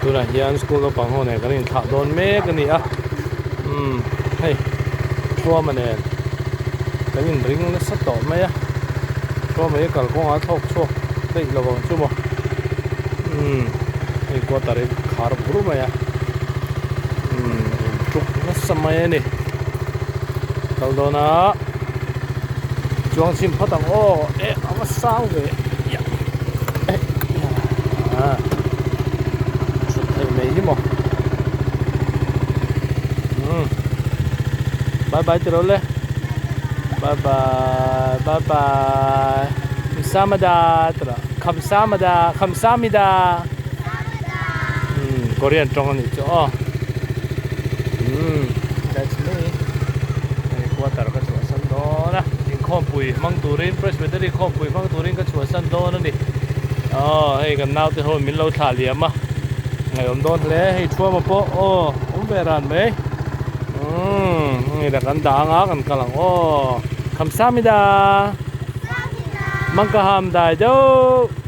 Tunah hian school naupang ho nen kan inthlah dawn mek a ni a umm hei thuama nen kan inring nasa tawh mai a thuama hi kalkawngah a thlawk chhuak daih lo ang chu maw umm hei quarter hi khar bur mai a umm intuk nasa mai a ni kal dawn a chuang chhin phawt ang aw eh a va sang ve thut theih mai hi maw umm bye bye tiraw le bye bye bye bye khamsamada tiraw khamsamada khamsamida umm korean tawng a nih chu aw umm that's me hei quarter ka chhuahsan dawn a inkhawmpui hmang turin presbytery khawmpui hmang turin ka chhuahsan dawn a ni aw hei kan naute ho min lo thlah liam a ngaihawm dawn hle hei thuama pawh aw awm ve ran mai umm hei la kan dah anga kan kal ang aw khamsamida mangkaham dai deuh.